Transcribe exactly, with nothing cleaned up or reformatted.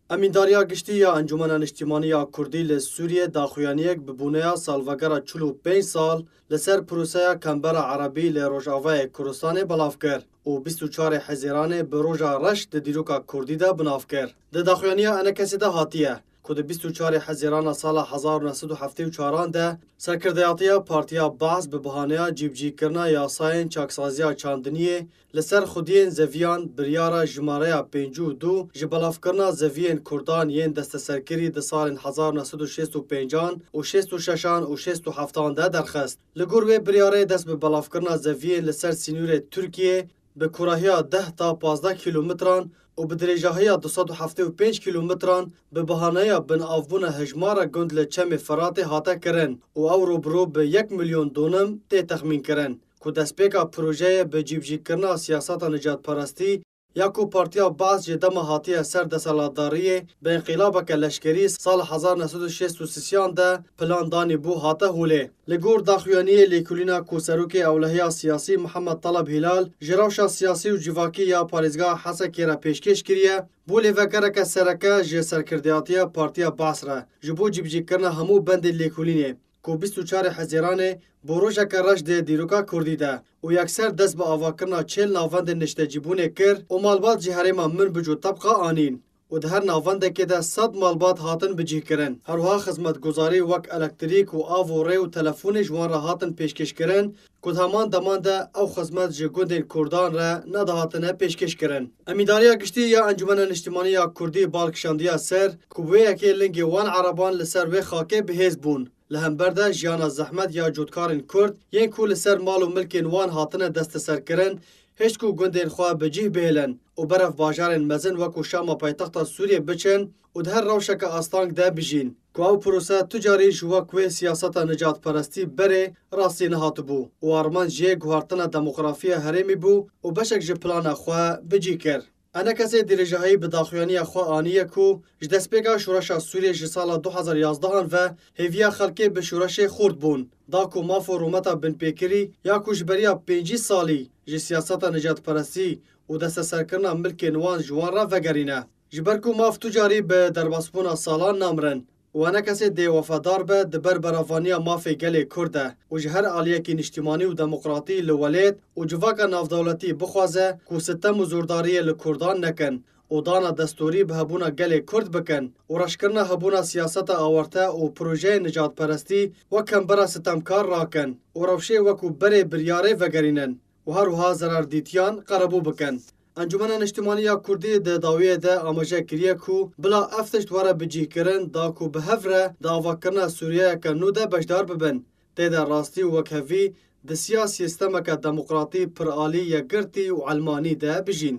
Emîndariya Giştî ya Encûmena Niştîmanî ya Kurdî li Sûriyê daxuyaniyek bi boneya salvegera çil û pênc sal li ser proseya Kembera Erebî li Rojavayê Kurdistanê belav kir û bîst û çarê Hezîranê bi roja reş di dîroka Kurdî de bi nav kir. Di daxuyaniya ENKSê de hatiye ku di bîst û çarê Hezîrana sala hezar û neh sed û heftê û çaran de serkirdeyatiya Partiya Baas bi bahaneya cîbicîkirina yasayên çaksaziya çandiniyê li ser xwediyên zeviyan biryara jimareya pêncî û du ji belavkirina zeviyên Kurdan yên desteserkirî di salên hezar neh sed û şêst û pêncan û şêst û şeşan û şêst û heftan de derxist. Li gor wê biryarê dest bi belavkirina zeviyên li ser sînorê Tirkiyê bi kûrahiya deh ta pazdeh kîlometran û bi dirêjahiya du sed û heftê û pênc kîlometran bi bahaneya binavbûna hejmara gund li Çemê Firatê hate kirin û ew rûbirû bi yek milyon donim tê texmînkirin ku destpêka projeyê bi cîbicîkirina siyaseta nijadperestî ya ku Partiya Baas ji dema hatiye ser desthilatdariyê bi înqilabeke leşkerî sala hezar neh sed û şêst û sêyan de plan danî bû hate holê. Li gor daxuyaniyê lêkolîna ku serokê ewlehiya siyasî Mihemed Taleb Hîlal ji rewşa siyasî û civakî ya parêzgeha Hesekê re pêşkêş kiriye, bû lêvegereke sereke ji serkirdeyatiya Partiya Baas re ji bo cîbicîkirina hemû bendên lêkolînê ku bîst û çarê Hezîranê bo rojeke reş dê dîroka Kurdî de û yekser dest bi avakirina çêl navendên niştecîbûnê kir û malbat ji herêma Minbic û Tebqa anîn û di her navendekê de sed malbat hatin bicîhkirin. Her wiha xizmetguzarî wek elektrîk û av û rê û telefonê ji wan re hatin pêşkêşkirin ku di heman deman de ew xizmet ji gundên Kurdan re nedihatine pêşkêşkirin. Emîndariya Giştî ya Encûmena Niştîmanî ya Kurdî bal kişandiya ser ku bi wê yekê lingê wan ereban li ser wê xakê bi hêz bûn. Li hember de jiyana zehmet ya cotkarên Kurd yên ku li ser mal û milkên wan hatine desteserkirin, hişt ku gundên xwe bi cih bihêlin û berev bajarên mezin wekû Şama paytexta Sûriyê biçin û di her rewşeke asteng de bijîn. Ku ew prose tu carî ji wek wê siyaseta nijadperestî berê rastî nehatibû û armanc jê guhartina demografiya herêmî bû û beşek ji plana xwe bi cih kir. ENKSê dirêjahî bi daxuyaniya xwe aniye ku ji destpêka şoreşa Sûriyê ji sala du hezar yazdehan ve hêviya xelkê bi şoreşê xurt bûn, da ku maf û rûmeta binpêkirî ya ku ji beriya pêncî salî ji siyaseta nijadperestî û desteserkirina milkên wan ji wan re vegerîne. Ji ber ku maf tu carî bi derbasbûna salan namirin û ENKSê dê wefadar be di ber beravaniya mafê gelê Kurd de û ji her aliyekî niştîmanî û demokratî li welêt û civaka navdewletî bixwaze ku sitem û zordariyê li Kurdan nekin û dana destûrî bi hebûna gelê Kurd bikin û reşkirina hebûna siyaseta awarte û projeyên nijadperestî wek kembera sitemkar rakin û rewşê wekû berê biryarê vegerînin û her wiha zerardîtiyan qerebû bikin. Encûmena Niştimanî ya Kurdî di dawiyê de amaje kiriye ku bila ev tişt were bicihkirin da ku bi hev re di avakirina Sûriyeyeke nû de beşdar bibin. Tê de rastî û wekhevî di siya sîstemeke demokratî, piralî, yekgirtî û elmanî de bijîn.